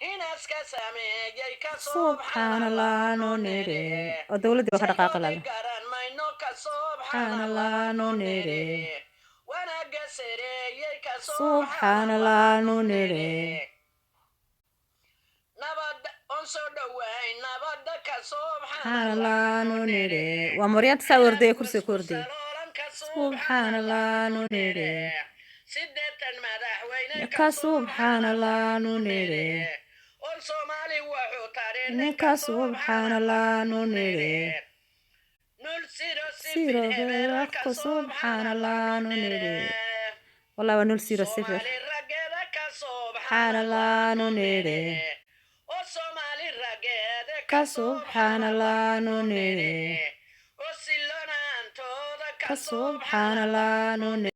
Hinaska sameeyey ka. Subxaanallah noo nere. Oo dowladdii baa ka dhaqaaqi lada. Garan mayno ka. Subxaanallah noo nere. Wanaagga sareeyey ka. Subxaanallah noo nere. Nabad on soo dhowayn nabadda ka. Subxaanallah noo nere. Waa mooryaanta saa ordaya, kursiga ku ordaya. Subxaanallah noo nere. 80 madaxweyne. Ka subxaanallah noo nere. On Soomaali wuxuu tarin. Ninka subxaanallah noo nere. 0 0 0 0 0 ka subxaanallah noo nere. Wallahi waa 0 0 0. Soomaali raggeeda ka. Subxaanallah noo nere. Oo Soomaali raggeeda. Ka subxaanallah noo nere. Oo siloonaantooda. Ka subxaanallah noo nere.